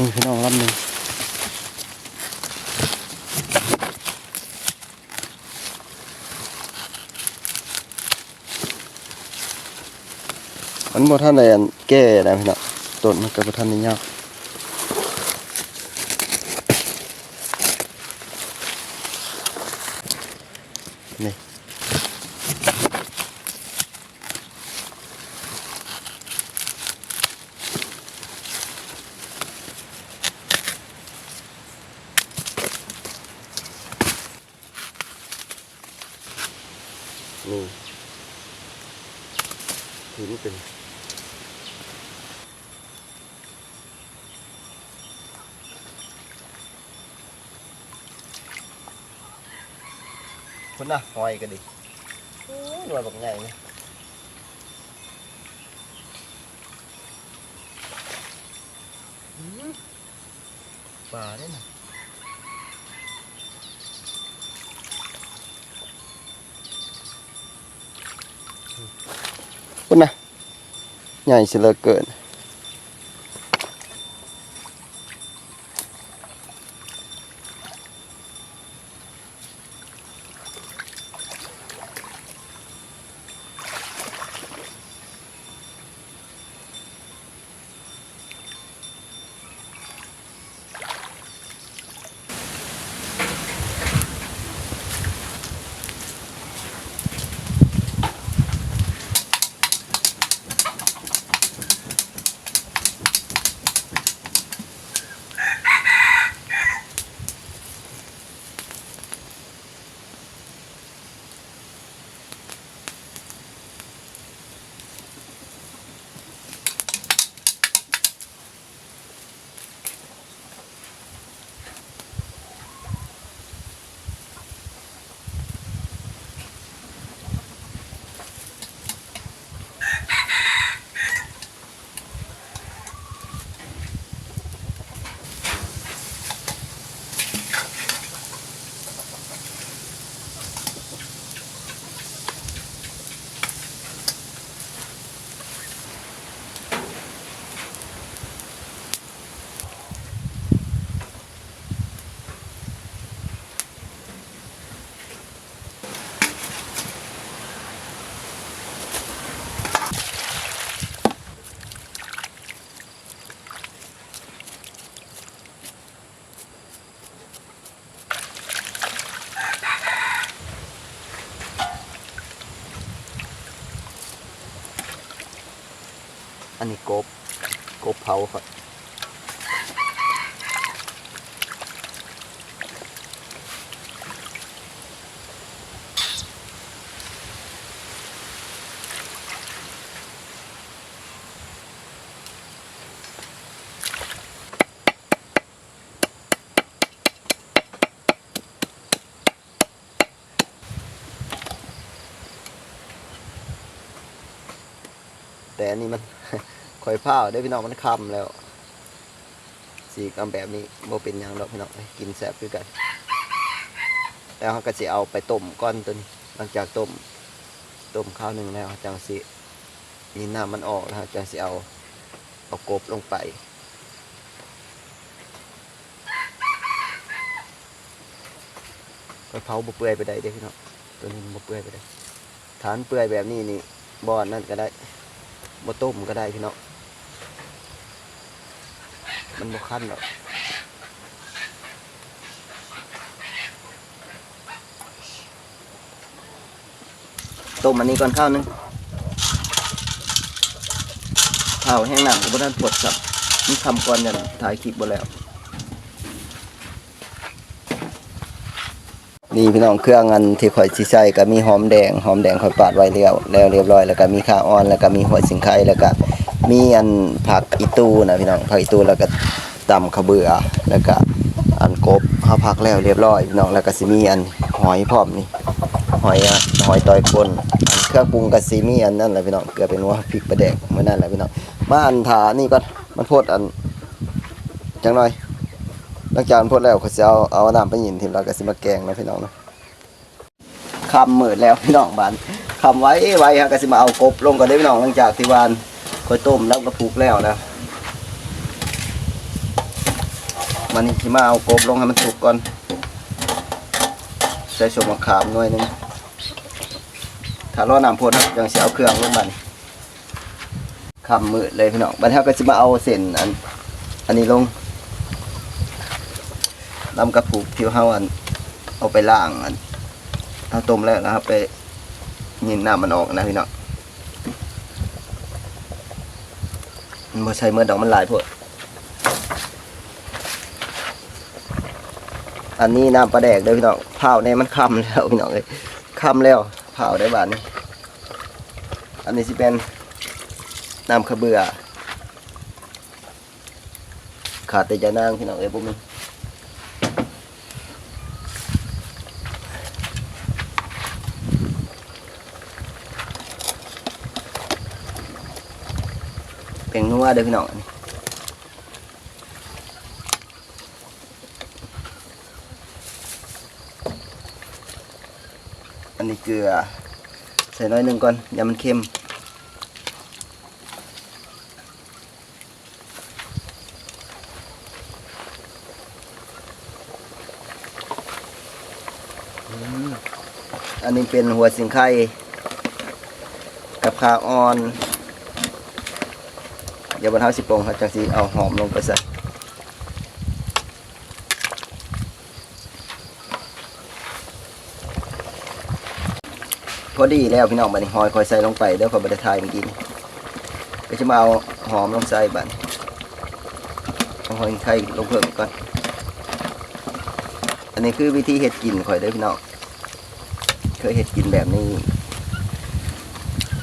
ນີ້ພີ່ນ້ອງ ລຳໜຶ່ງ. ມັນບໍ່ທັນໄດ້ອັນແກ່ນະພີ່ນ້ອງ ຕົ້ນມັນກໍບໍ່ທັນໄດ້ຍາວ ນີ້. ນີ້ ເຫັນເປັນ ພຸ້ນນະ ຫອຍກໍດີ ໂອ້ຍ ໜ່ວຍບັກໃຫຍ່ນີ້ ອືມ ປາເດ້ນະ ພຸ້ນນະ ໃຫຍ່ຊິເຫຼືອເກີນ. ອັນນີ້ກົບ ກົບເຜົາຂ້ອຍ. ແຕ່ອັນນີ້ມັນ ຂ້ອຍພ້າວເດ້ພີ່ນ້ອງ ມັນຄ່ຳແລ້ວ ສີກອຳແບບນີ້ບໍ່ເປັນຫຍັງດອກພີ່ນ້ອງເອີຍ ກິນແຊບຄືກັນ. ແລ້ວເຮົາກໍຊິເອົາໄປຕົ້ມກ່ອນໂຕນີ້ ຫຼັງຈາກຕົ້ມ ຕົ້ມຄາວໜຶ່ງແລ້ວ ເຮົາຈັ່ງຊິຍິນນ້ຳມັນອອກ ແລ້ວເຮົາຈັ່ງຊິເອົາ ເອົາກົບລົງໄປ. ຂ້ອຍເຜົາບໍ່ເປື່ອຍປານໃດເດ້ພີ່ນ້ອງ ໂຕນີ້ມັນບໍ່ເປື່ອຍປານໃດ. ຖ້າມັນເປື່ອຍແບບນີ້ນີ້ ບໍ່ອັນນັ້ນກໍໄດ້ ບໍ່ຕົ້ມກໍໄດ້ພີ່ນ້ອງ ມັນບໍ່ຄັນດອກ. ຕົ້ມອັນນີ້ກ່ອນຄາວໜຶ່ງ ຖ້າເອົາແຮງນ້ຳກໍບໍ່ທັນຟົດຊ້ຳ ມັນຄ່ຳກ່ອນ ຢ້ານຖ່າຍຄລິບບໍ່ແລ້ວ. ນີ້ພີ່ນ້ອງ ເຄື່ອງອັນທີ່ຂ້ອຍຊິໃສ່ກໍມີຫອມແດງ ຫອມແດງຂ້ອຍປາດໄວ້ແລ້ວ ແລ້ວຮຽບຮ້ອຍ ແລ້ວກໍມີຂ່າອ່ອນ ແລ້ວກໍມີຫົວສີໄຄ ແລ້ວກໍມີອັນຜັກອີຕູ່ນະພີ່ນ້ອງ ຜັກອີຕູ່ ແລ້ວກໍ ຕຳເຂົ້າເບືອ ແລ້ວກະອັນກົບເຮົາຜັກແລ້ວຮຽບຮ້ອຍພີ່ນ້ອງ ແລ້ວກະຊິມີອັນຫອຍພ້ອມນີ້ ຫອຍອະ ຫອຍຕ່ອຍກົ້ນ ອັນເຄື່ອງປຸງກະຊິມີອັນນັ້ນແຫຼະພີ່ນ້ອງ ເກືອ ແປ້ງນົວ ພິກ ປາແດກ ມື້ນັ້ນແຫຼະພີ່ນ້ອງ. ມາອັນຖ້າອັນນີ້ກ່ອນ ມັນຟົດອັນ ຈັກໜ່ອຍ ຫຼັງຈາກມັນຟົດແລ້ວ ຂ້ອຍຊິເອົາ ເອົານ້ຳໄປຫຍິນຖິ້ມ ແລ້ວກະຊິມາແກງເນາະພີ່ນ້ອງເນາະ. ຄ່ຳມືດແລ້ວພີ່ນ້ອງ ບາດຄ່ຳໄວໆ ເຮົາກໍຊິມາເອົາກົບລົງກ່ອນເດີ້ພີ່ນ້ອງ ຫຼັງຈາກທີ່ວ່າຂ້ອຍຕົ້ມແລ້ວກໍປຸກແລ້ວນະ. ບາດນີ້ຊິມາເອົາກົບລົງໃຫ້ມັນສຸກກ່ອນ ໃສ່ສົ້ມມະຂາມໜ່ວຍໜຶ່ງ ຖ້າລໍນ້ຳພົດເຮົາຈັ່ງຊິເອົາເຄື່ອງລົງບາດນີ້. ຄ່ຳມືດເລີຍພີ່ນ້ອງ ບາດນີ້ເຮົາກໍຊິມາເອົາເສັ້ນອັນ ອັນນີ້ລົງ ນຳກະປຸກທີ່ເຮົາອັນ ເອົາໄປລ້າງອັນ ເຮົາຕົ້ມແລ້ວ ແລ້ວເຮົາໄປຍິນນ້ຳມັນອອກນະພີ່ນ້ອງ ມັນບໍ່ໃສ່ໝົດດອກ ມັນຫຼາຍໂພດ. ອັນນີ້ນ້ຳປາແດກເດີພີ່ນ້ອງ ພ້າວແດ່ ມັນຄ່ຳແລ້ວພີ່ນ້ອງເອີຍ ຄ່ຳແລ້ວ ພ້າວໄດ້ບາດນີ້. ອັນນີ້ຊິເປັນນ້ຳຂະເບືອ ຂາດແຕ່ຢານາງພີ່ນ້ອງເອີຍ ບໍ່ມີ. ແປ້ງນົວເດີພີ່ນ້ອງ ອັນນີ້ ອັນນີ້ເກືອ ໃສ່ໜ້ອຍໜຶ່ງກ່ອນ ຢ້ານມັນເຄັມ. ອືມ ອັນນີ້ເປັນຫົວສີໄຄກັບຂ່າອ່ອນ ດຽວບັດເຮົາຊິປົງ ເຮົາຈັ່ງຊິເອົາຫອມລົງໄປໃສ່. ພໍດີແລ້ວພີ່ນ້ອງ ບາດນີ້ຫອຍຂ້ອຍໃສ່ລົງໄປເດີ ຂ້ອຍບໍ່ໄດ້ຖ່າຍເມື່ອກີ້ນີ້ ກໍຈະມາເອົາຫອມລົງໃສ່ບາດນີ້ ເອົາຫອຍໄຄລົງເພີ່ມອີກກ່ອນ. ອັນນີ້ຄືວິທີເຮັດກິນຂ້ອຍເດີພີ່ນ້ອງ ເຄີຍເຮັດກິນແບບນີ້.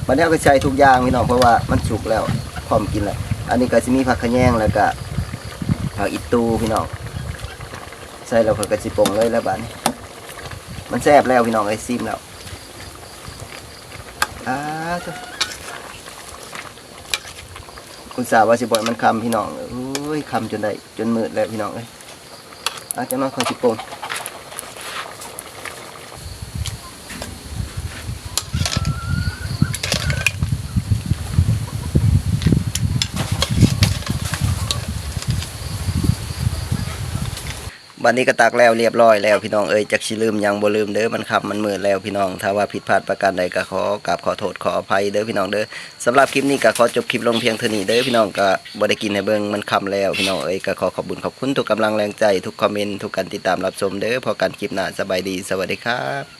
ບັດນີ້ເຮົາກໍໃສ່ທຸກຢ່າງພີ່ນ້ອງ ເພາະວ່າມັນສຸກແລ້ວ ພ້ອມກິນແລ້ວ. ອັນນີ້ກໍຊິມີຜັກຂະແຍງ ແລ້ວກໍຜັກອີ່ຕູພີ່ນ້ອງ ໃສ່ແລ້ວຂ້ອຍກໍຊິປົງເລີຍແລ້ວບາດນີ້ ມັນແຊບແລ້ວພີ່ນ້ອງເອີຍ ຊີມແລ້ວ ອາ ອຸດສ່າວ່າຊິບໍ່ໃຫ້ມັນຄ່ຳພີ່ນ້ອງ ໂອ້ຍ ຄ່ຳຈົນໄດ້ ຈົນມືດແລ້ວພີ່ນ້ອງເອີຍ. ອາ ຈັກໜ້ອຍຂ້ອຍຊິປົງ. ບັດນີ້ກໍຕັກແລ້ວລຽບຮ້ອຍແລ້ວພີ່ນ້ອງເອີຍ ຈັກຊິລືມຫຍັງບໍ່ລືມເດີ ມັນຄ່ຳມັນມືດແລ້ວພີ່ນ້ອງ. ຖ້າວ່າຜິດພາດປະການໃດກໍຂໍກາບຂໍໂທດຂໍອະໄພເດີພີ່ນ້ອງເດີ. ສຳລັບຄລິບນີ້ກໍຂໍຈົບຄລິບລົງພຽງເທົ່ານີ້ເດີພີ່ນ້ອງ ກໍບໍ່ໄດ້ກິນໃຫ້ເບິ່ງ ມັນຄ່ຳແລ້ວພີ່ນ້ອງເອີຍ. ກໍຂໍຂອບບຸນຂອບຄຸນທຸກກຳລັງແຮງໃຈ ທຸກຄອມເມັນ ທຸກການຕິດຕາມຮັບຊົມເດີ. ພໍ້ກັນຄລິບໜ້າ ສະບາຍດີ ສະຫວັດດີຄັບ.